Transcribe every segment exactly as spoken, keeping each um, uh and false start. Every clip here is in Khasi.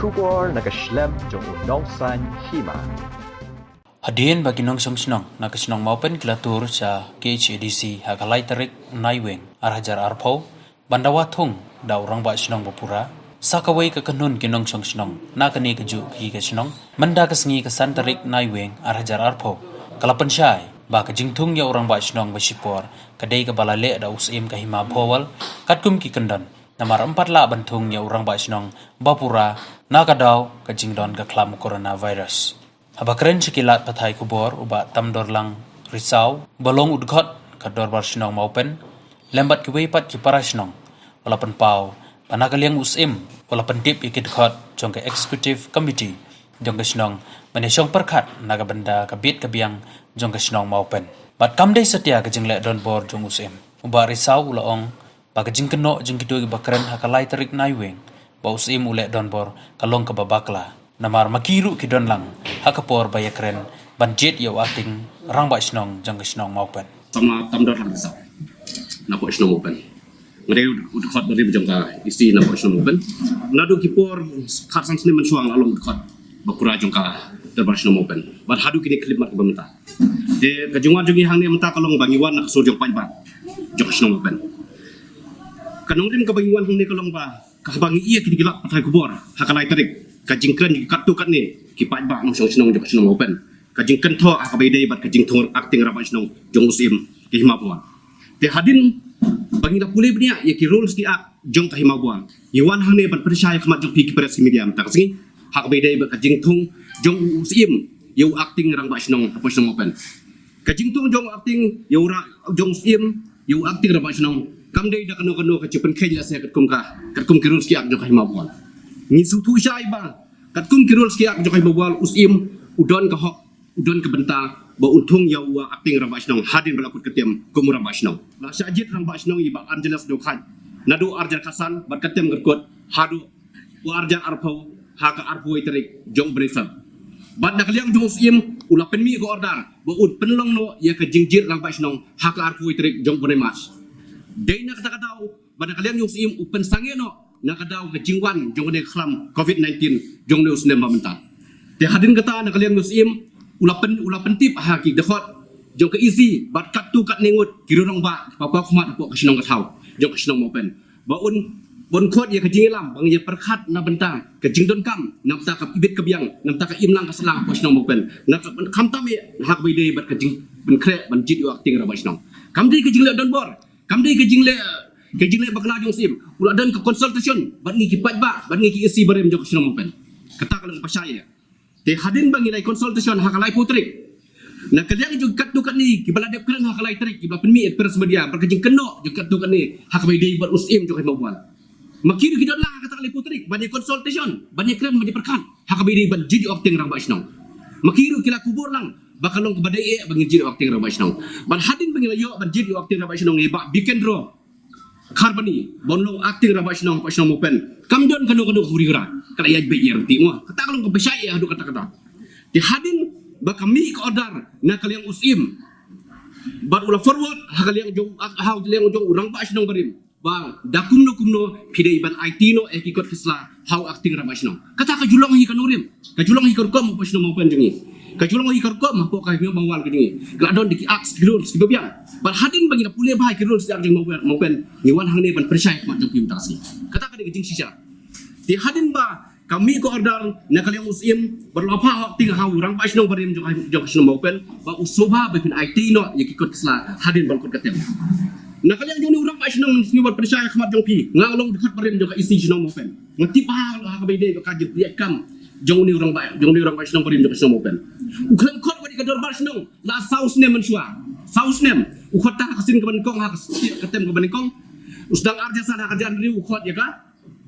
Khubor na ka shlem jong u nongsan hima. Hadien ba ki nongshong shnong na ka shnong Mawpen ki la tur sha K H A D C ha ka lai tarik Naiwieng ar hajar arphew, ban dawa thung da u rangbah shnong ba pura, sa kawei ka kynhun ki nongshong shnong na kane ka juh ki ka shnong, mynda ka sngi ka san tarik Naiwieng ar hajar arphew, ka la pynshai ba ka jingthung ïa u rangbah shnong ba shipor ka dei kaba la leh da u Syiem ka Hima Bhowal, katkum ki kyndon, namar ym pat lah ban thung ïa u rangbah shnong ba pura na ka daw ka jingdon ka khlam coronavirus. Haba kren sha ki lad pathai khubor, u Bah Tamdorlang Risaw, ba long u dkhot ka Dorbar Shnong Mawpen, lem bad kiwei pat ki para shnong, u la pynpaw ba na ka liang u Syiem u la pyntip ïa ki dkhot jong ka Executive Committee jong ka shnong ban ïashong pyrkhat na ka bynta ka bit ka biang jong ka shnong Mawpen. Bad kam dei satia ka jingleh donbor jong u Syiem. U Bah Risaw u la ong ba ka jingkynnoh jong kito kiba kren ha ka lai tarik Naiwieng ba u Syiem u leh donbor ka long kaba bakla, namar ma ki ruh ki don lang ha ka por ba ïakren ban jied ïa u acting rangbah shnong jong ka shnong Mawpen. Samla Tamdorlang Risaw, na pdeng shnong Mawpen. Nga dei u dkhot barim jong ka E C na pdeng shnong Mawpen. Naduh ki por khatsan snem mynshuwa nga la long u dkhot ba pura jong ka Dorbar Shnong Mawpen, bad haduh kine ki khyllipmat kiba mynta. Te ka jingwan jong ngi hangne mynta ka long ba ngi wan na ka sur jong paidbah jong ka shnong Mawpen. Ka nongrim kaba ngi wan hangne ka long ba, ka haba ngi ïa kine ki lad pathai khubor ha ka lai tarik, ka jingkren ki katto katne ki paidbah nongshong shnong jong ka shnong Mawpen, ka jingkynthoh ha kaba ïadei bad ka jingthung acting rangbah shnong jong u Syiem ka Hima Bhowal. Te hadien ba ngi la pule bniah ïa ki rules ki act jong ka Hima Bhowal, ngi wan hangne ban pynshai ha khmat jong phi ki press ki media mynta ka sngi ha kaba ïadei bad ka jingthung jong u Syiem ïa u acting rangbah shnong ha pdeng shnong Mawpen. Ka jingthung jong u acting ïa u ra-, jong u Syiem ïa u acting rangbah shnong kam dei da kano kano ka jingpynkheiñ lehse katkum ka, katkum ki rules ki act jong ka Hima Bhowal. Ngi sngewthuh shai ba katkum ki rules ki act jong ka Hima Bhowal, u Syiem u don ka hok, u don ka bynta ba un thung ïa u acting rangbah shnong hadien ba la kut ka term kum u rangbah shnong. La shah jied rangbah shnong ïa i Bah Angelus Dewkhait naduh ar hajar khatsan bad ka term ka kut haduh u ar hajar arphew ha ka arphew wei tarik jong u bnai Feb. Bad na ka liang jong u Syiem u la pynmih ka order ba un pynlong noh ïa ka jingjied rangbah shnong ha ka arphew wei tarik jong u bnai March. Dei na kata ka daw ba na ka liang jong u Syiem u pynsangeh noh na ka daw ka jingwan jong kane ka khlam covid nineteen jong une u snem ba mynta. Te hadien kata na ka liang jong u Syiem u la pyn-, u la pyntip ha ki dkhot jong ka E C bad katto katne ngut ki rangbah kiba paw khmat hapoh ka shnong ka thaw jong ka shnong Mawpen ba un, ba un khot ïa ka jingïalam ba ngin ïa pyrkhat na bynta ka jingdonkam, na bynta ka bit ka biang, na bynta ka imlang ka sahlang hapoh shnong Mawpen, na ka, khamtam eh ha kaba ïadei bad ka jingpynkhreh ban jied ïa u acting rangbah shnong. Kam dei ka jingleh donbor, kam dei ka jingleh, ka jingleh bakla jong u Syiem. U la don ka consultation bad ngi ki paidbah, bad ngi ki E C barim jong ka shnong Mawpen. Kata ka long ba shai eh. Te hadien ba ngi la ïa consultation ha ka laiphew tarik, na ka liang jong katto katne kiba la dep kren ha ka lai tarik, kiba la pynmih ïa ka press media bad ka jingkynnoh jong katto katne ha kaba ïadei bad u Syiem jong ka Hima Bhowal. Ma ki ruh ki don lang ha kata ka laiphew tarik ban ïa consultation, ban ïa kren, ban ïa pyrkhat ha kaba ïadei ban jied ïa u acting rangbah shnong. Ma ki ruh ki la kubur lang ba ka long kaba dei eh ba ngin jied ïa u acting rangbah shnong. Bad hadien ba ngi la ïoh ban jied ïa u acting rangbah shnong ïa i Bah Bikendra Kharbani ba un long acting rangbah shnong hapoh shnong Mawpen, kam don kano kano ka huri hura, ka la ïaid beit ïaid ryntih mo. Kata ka long kaba shai eh haduh katta katta. Te hadien ba ka mih ka order na ka liang u Syiem bad u la forward ha ka liang jong, ha ka liang jong u rangbah shnong barim ba da kumno kumno phi dei ban aiti noh ïa ki kot ki sla ha u acting rangbah shnong. Kata ka ju long hi ka nongrim, ka ju long hi ka rukom hapoh shnong Mawpen jong ngi, ka ju long hi ka rukom hapoh ka Hima Bhowal ka jong ngi. Ka la don da ki act, ki rules kiba biang. Bad hadien ba ngi la pule bha ïa ki rules ki act jong Mawpen, Mawpen, ngi wan hangne ban pynshai ha khmat jong phi mynta ka sngi. Kata ka dei ka jingshisha. Te hadien ba ka mih ka order na ka liang u Syiem bad la phah ha u acting, ha u rangbah shnong barim jong, jong ka shnong Mawpen ba u sngewbha ba phin aiti noh ïa ki kot ki sla hadien ba la kut ka term. Na ka liang jong une u rangbah shnong, ngi sngewbha ban pynshai ha khmat jong phi, nga long u dkhot barim jong ka E C shnong Mawpen. Nga tip bha ha kaba ïadei bad ka jingpynïaid kam jong une u rangbah, jong une u rangbah shnong barim jong ka shnong Mawpen. U khlem khot wat ïa ka dorbar shnong la saw snem mynshuwa. Saw snem. U khot tang ha ka sien kaba nyngkong, ha ka sien, ka term kaba nyngkong. U sdang ar hajar san, ha ka ar hajar hynriew u khot ïa ka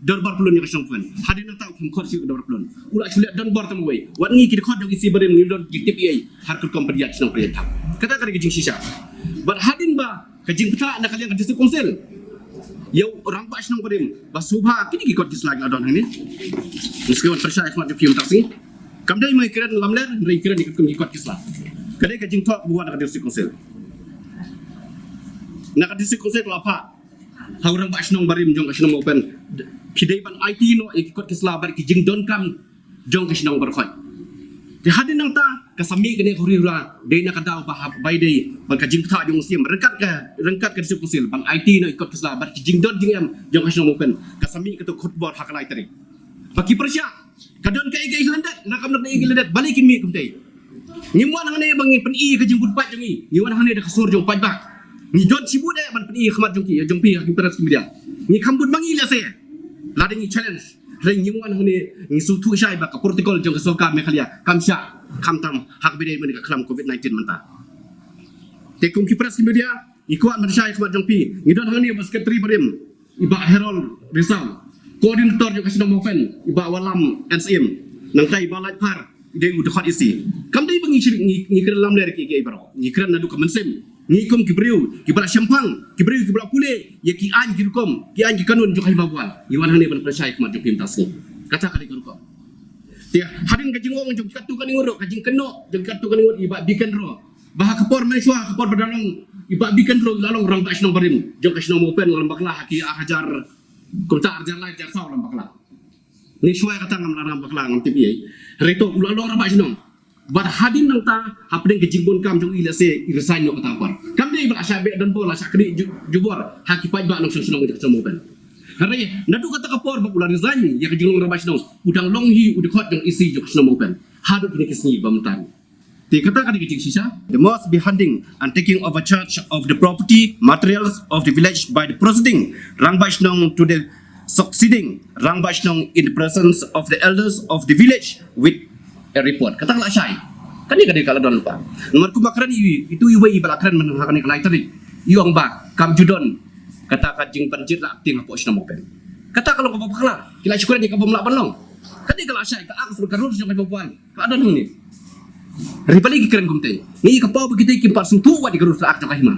dorbar pyllun jong ka shnong Mawpen. Hadien nangta u khlem khot shuh ïa ka dorbar pyllun. U la shu leh donbor tang wei. Wat ngi ki dkhot jong ka E C barim ngim don jingtip ei ei ha ka rukom pynïaid shnong pynïaid thaiñ. Kata ka dei ka jingshisha. Bad hadien ba ka jingpyrta na ka liang ka District Council ïa u rangbah shnong barim ba sngewbha kine ki kot ki sla ki la don hangne. Ngi sngewbha ban pynshai ha khmat jong phi mynta ka sngi. Kam dei ma ngi kren lamler, hynrei ngi kren ïa ki kot ki sla. Ka dei ka jingthoh ba wan na ka District Council. Na ka District Council ka la phah ha u rangbah shnong barim jong ka shnong Mawpen, Ki dei ban aiti noh ïa ki kot ki sla bad ki jingdonkam jong ka shnong baroh khoit. Te hadien nangta ka sa mih kane ka huri hura dei na ka daw ba hap bai dei ban ka jingpyntha jong u Syiem ryngkat ka, ryngkat ka District Council ban aiti noh ïa ki kot ki sla bad ki jingdon jingem jong ka shnong Mawpen. Ka sa mih kato ka khubor ha ka lai tarik. Ba ki pyrshah ka don kaei kaei lyndet, na kam don kaei kaei lyndet, balei kin mih kumtei. Ngim wan hangne ba ngin pyni ka jingbud paid jong ngi. Ngi wan hangne da ka sur jong paidbah. Ngi don shibun eh ban pyni ha khmat jong ki, jong phi ha ki press media. Ngi kham bud ma ngi lehse. Lada ngi challenge. Hynrei ngim wan hangne, ngi sngewthuh shai ba ka protocol jong ka sorkar Meghalaya kam shah, khamtam ha kaba ïadei bad ka khlam covid nineteen mynta. Te kum ki press media, ngi kwah ban shai ha khmat jong phi. Ngi don hangne bad Secretary barim, i Bah Harold Risaw, Coordinator jong ka shnong Mawpen, i Bah Wallam N Syiem, nangta i Bah Laitphar, i dei u dkhot E C. Kam dei ba ngi shu, ngi, ngi kren lamler ki, ki baroh. Ngi kren naduh ka mynsiem. Ngi kum ki briew kiba la shemphang, ki briew kiba la pule ïa ki aiñ ki rukom, ki aiñ ki kanun jong ka Hima Bual. Ngi wan hangne ban pynshai ha khmat jong phi mynta sngi. Kata ka dei ka rukom. Te hadien ka jingong jong katto katne ngut ruh, ka jingkynnoh jong katto katne ngut, i Bah Biken ruh. Ba ha ka por mynshwa, ha ka por ba da long i Bah Biken ruh, la long rangbah shnong barim jong ka shnong Mawpen, la long bakla ha ki ar hajar, kumta ar hajar lai, ar hajar saw la long bakla. Mynshwa kata ngam la long bakla, ngam tip ei. Hynrei to u la long rangbah shnong. Bad hadien nangta hapdeng ka jingbun kam jong i lehse i resign noh kata ka por. Kam dei ba la shah beh donbor, la shah knieh ju-, jubor ha ki paidbah nongshong shnong jong ka shnong Mawpen. Hynrei naduh kata ka por ba u la resign ïa ka jinglong rangbah shnong, u dang long hi u dkhot jong E C jong ka shnong Mawpen haduh kine ki sngi ba mynta. Te kata ka dei ka jingshisha. The most behind and taking over charge of the property materials of the village by the preceding rangbah shnong to the succeeding rangbah shnong in the presence of the elders of the village with a report. Kata ka la shai. Kane ka dei ka la don lypa. Namar kumba kren i, itu iwei i ba la kren mynta ha kane ka lai tarik. I ong ba kam ju don kata ka jingpynjot la acting hapoh shnong Mawpen. Kata ka long kaba bakla. Ki la shu kren ïa kaba ym lah ban long. Kane ka la shai, ka ak sur ka rus jong ka Hima Bual. Ka don hangne. Hynrei balei ki kren kumtei. Ngi ka paw ba kitei kim pat sngewthuh wat ïa ka ruh ka ak jong ka hima.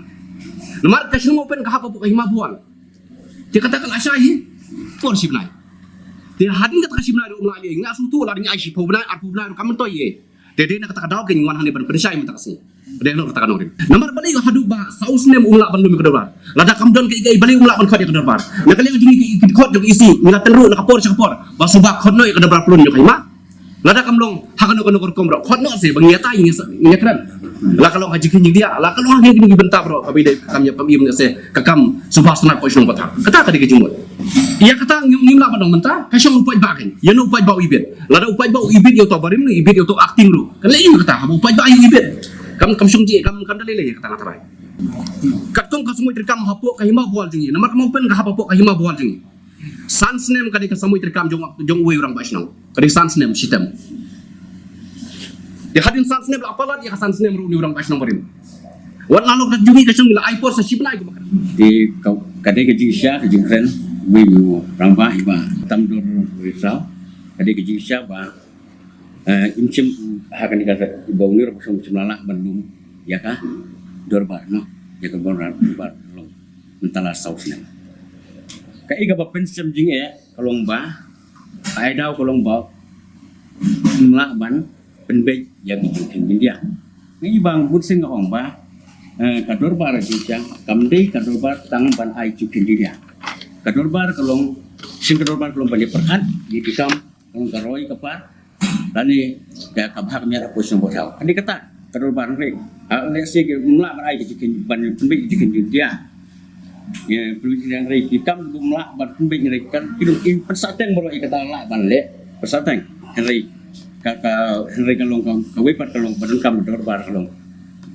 Namar ka shnong Mawpen ka hap hapoh ka Hima Bual. Te kata ka la shai hi por shi bnai. Te hadien kata ka shi bnai ruh ym lah lei, ngi la sngewthuh lada ngi ai shiphew bnai, arphew bnai ruh kam myntoi ei. Te dei na kata ka daw kein ngi wan hangne ban pynshai mynta ka sngi. Dei na kata ka nongrim. Namar balei haduh ba saw snem um lah ban lum ïa ka dorbar. Lada kam don kaei kaei balei um lah ban khot ïa ka dorbar. Na ka liang jong ngi ki, ki dkhot jong E C ngi la tynruh na ka por sha ka por ba suba khot noh ïa ka dorbar pyllun jong ka hima. Lada kam long ha kano kano ka rukom ruh, khot noh se ba ngi ïatai, ngi ïa, ngi ïakren. La ka long ha jingkheiñ jingdiah, la ka long ha kino kino ki bynta ruh kaba ïadei ka kam ïap kam im ne se ka kam sngewbha sngewtynnat hapoh shnong hapoh thaw. Kata ka dei ka jingmut. Ïa kata ngim, ngim lah ban ong mynta ka shong u paidbah kein. Ïa no u paidbah u ibit. Lada u paidbah u ibit ïa uto barim, ibit ïa uto acting ruh. Kan lei ïa kata haba u paidbah u ibit. Kam, kam shong ji, kam, kam da lei lei ïa kata nga tharai. Katkum ka samoi treikam hapoh ka Hima Bual jong ngi. Namar ka Mawpen ka hap hapoh ka Hima Bual jong ngi. San snem ka dei ka samoi treikam jong, jong uwei u rangbah shnong. Ka dei san snem shitem. Te hadien san snem la palat ïa ka san snem ruh une u rangbah shnong barim. Wat la long ka jong ngi ka shnong ngi la ai por sa shi bnai kumba ka. Te ka, ka dei ka jingshisha ka jingkren uwei u rangbah i Bah Tamdor Risaw. Ka dei ka jingshisha ba, eh, im shym ha kane ka ba une u rangbah shnong shym la lah ban lum ïa ka dorbar noh. Ïa ka dorbar, dorbar long. Mynta la saw snem. Kaei kaba pynshem jingeh ka long ba, ka ai daw ka long ba ym lah ban pynbeit ïa ki jingkheiñ jingdiah. Ngi bang bun sien nga ong ba, eh, ka dorbar jingshang kam dei ka dorbar tang ban ai jingkheiñ jingdiah. Ka dorbar ka long, sien ka dorbar ka long ban ïa pyrkhat ïa ki kam, ka long ka roi ka par lane ka, ka bha ka miat hapoh shnong hapoh thaw. Ka dei kata ka dorbar hynrei, ah, lehse ki ym lah ban ai ka jingkheiñ ban pynbeit ka jingkheiñ jingdiah. Ïa, pynbeit jingkheiñ hynrei ki kam ym lah ban pynbeit hynrei kan ki dei ki pynsah teng baroh ïa kata lah ban leh pynsah teng. Hynrei ka, ka, hynrei ka long ka, kawei pat ka long ba donkam ka dorbar ka long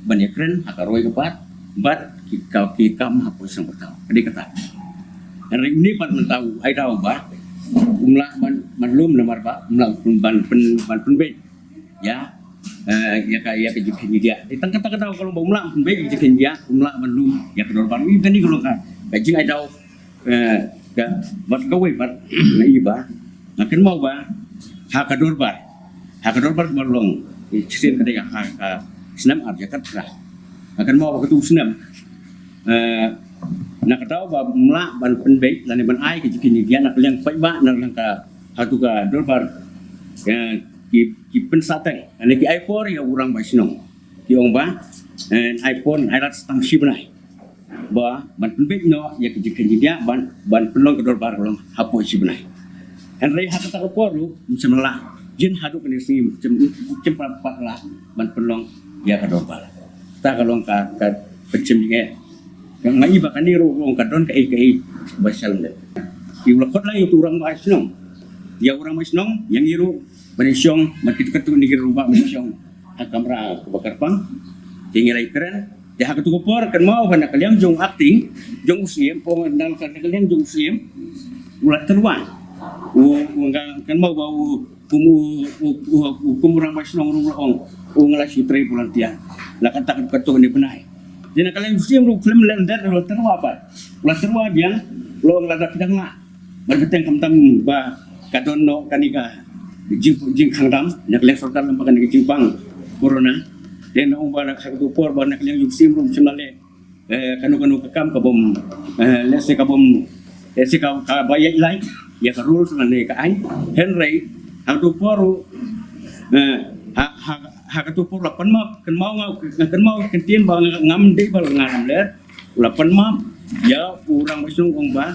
ban ïakren ha ka roi ka par bad ki ka, ki kam hapoh shnong hapoh thaw. Ka dei kata. Hynrei une pat mynta u ai daw ba um lah ban, ban lum namar ba um lah ban pyn, ban pynbeit ïa, eh, ïa ka, ïa ka jingkheiñ jingdiah. Te tang kata ka daw ka long ba um lah ban pynbeit ïa ka jingkheiñ jingdiah, um lah ban lum ïa ka dorbar. Ui, kane ka long ka, ka jingai daw, eh, ka, bad kawei pat nga i ba nga kynmaw ba ha ka dorbar, ha ka dorbar ba long, eh, shisien ka dei ha ka snem ar hajar khatphra. Nga kynmaw ba katu u snem, eh, na ka daw ba um lah ban pynbeit lane ban ai ka jingkheiñ jingdiah na ka liang paidbah, na ka liang ka, hatu ka dorbar, eh, ki, ki pynsah teng lane ki ai por ïa u rangbah shnong. Ki ong ba, eh, ai por, ai lad tang shi bnai ba ban pynbeit noh ïa ka jingkheiñ jingdiah ban, ban pynlong ka dorbar ka long hapoh shi bnai. Hynrei ha kata ka por ruh, ym shym lah. Jin haduh kane ka sngi, ym shym, ym shym pat lah ban pynlong ïa ka dorbar. Ta ka long ka, ka pynshim jingeh. Nga i ba kane ruh, ruh ka don kaei kaei ba shalyndet. Ïa u la khot lang ïa u rangbah shnong. Ïa u rangbah shnong, ïa ngi ruh, ban ïashong, ban kito kito ngi ruh ba ban ïashong ha kamra kaba kyrpang. Te ngi la ïakren, te ha kato ka por kynmaw ba na ka liang jong acting, jong u Syiem, pong na ka liang jong u Syiem, u la tyrwa. U, u nga kynmaw ba u kum u, u, u, u kum u rangbah shnong ruh u la ong, u nga la shu trei volunteer. La kata ka kato ne bnai. Te na ka liang jong u Syiem ruh khlem leh lyndet, u la tyrwa pat. U la tyrwa biang, u la ong lada phi dang lah ban bteng, khamtam ba ka don noh kane ka jing, jingkhang dam na ka liang sorkar lem bad kane ka jingpang corona. Te nga ong ba na ka, ha kato ka por ba na ka liang jong u Syiem ruh ym shym la leh, eh, kano kano ka kam ka bym, eh, lehse ka bym, lehse ka, kaba ïaid lai ïa ka rules lane ka aiñ. Hynrei ha kato ka por ruh, eh, ha, ha, ha kato ka por la pan map, kynmaw nga, kynmaw ka ktien ba nga, ngam dei ba nga lamler. U la pan map ïa u rangbah shnong, ong ba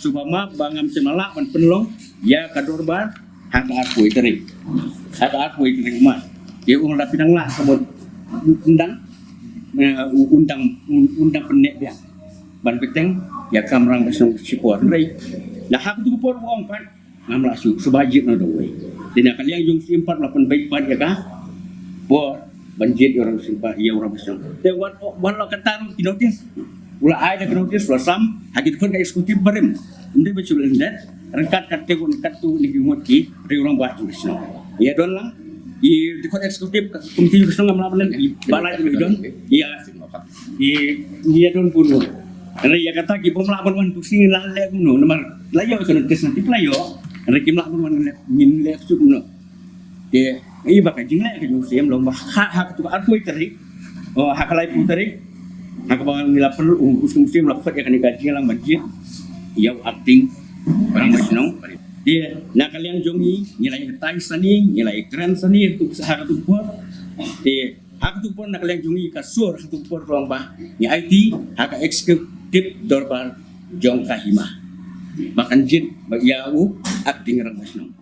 sngewbha map ba ngam shym lah ban pynlong ïa ka dorbar ha ka arphew tarik. Ha ka arphew tarik u March. Te ong lada phi dang lah, ka mut un dang, eh, un dang, un, un dang pynneh biang ban bteng ïa ka kam rangbah shnong shipor. Hynrei na ha kato ka por u ong pat, ngam lah shuh, sngewbha jied noh da uwei. Te na ka liang jong u Syiem pat la pynbeit pat ïa ka por ban jied ïa u rangbah shnong, ïa u rangbah shnong. Te wat, wat la kata ruh ki notice, u la ai da ki notice, u la sam ha ki dkhot ka executive barim. Ym dei ba shu leh lyndet, ryngkat katto katne ki ngut ki rangbah jong ka shnong. Ïa don lang ki dkhot executive, ka komiti jong ka shnong, ngam lah ban leh, i ba la don. Ïa, i, ïa don bun. Hynrei ïa kata ki bym lah ban wan tu sing la leh kumno, namar la ïoh ka notice, nanti la ïoh. Hynrei kim lah ban wan leh, ngin leh shuh kumno. Te i ba ka jingleh ka jong u Syiem long ba ha, ha kato ka arphew tarik, o, ha ka laiphew tarik, ha kaba ngi la pynlut, u, u Syiem la khot ïa kane ka jingïalang ban jied ïa u acting rangbah shnong. Te na ka liang jong ngi, ngi la ïatai sani, ngi la ïakren sani ha kato ka por. Te ha kato ka por na ka liang jong ngi ka sur ha kato ka por ka long ba ngi aiti ha ka executive dorbar jong ka hima ba kan jied ba ïa u acting rangbah shnong.